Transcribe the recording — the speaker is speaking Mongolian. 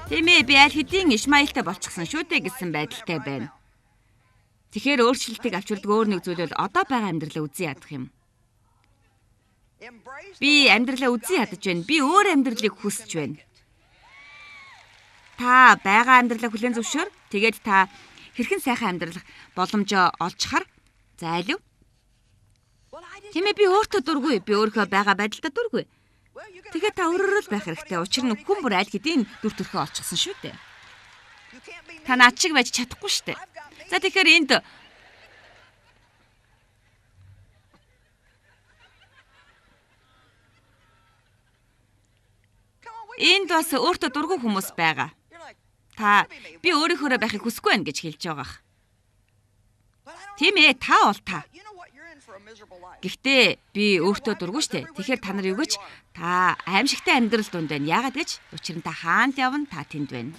Тийм ээ, би аль хэдийн Ишмаилтай болчихсон шүү дээ гэсэн байдалтай байна. Тэгэхээр өөрчлөлтийг авчирдаг өөр нэг зүйл бол одоо байгаа амьдралаа үзэн ядах юм. Би амьдралаа үзэн ядаж байна. Би өөр амьдралыг хүсэж байна. Та байгаа амьдралаа хүлээн зөвшөөр. Тэгээд та хэрхэн сайхан амьдрах боломжоо олж хар. За алив. Тийм ээ, би өөртөө дургүй. Би өөрийнхөө байгаа байдалтай дургүй. Тэгэхээр та өөрөөрөө л байх хэрэгтэй. Учир нь хүн бүр аль хэдийн дүр төрхөө олчихсон шүү дээ. Та над шиг байж чадахгүй шүү дээ. За тэгэхээр энд энд бас өөртөө дургүй хүмүүс байгаа. Та би өөрийнхөөрөө байхыг хүсэхгүй байна гэж хэлж байгаа. Тийм ээ, та бол та. Гэхдээ би өөртөө дургүй штэ. Тэгэхээр та нар юу гэж та аимшигтай амьдрал дунд байна. Яагаад гэж? Учир нь та хаанд явна, та тэнд байна.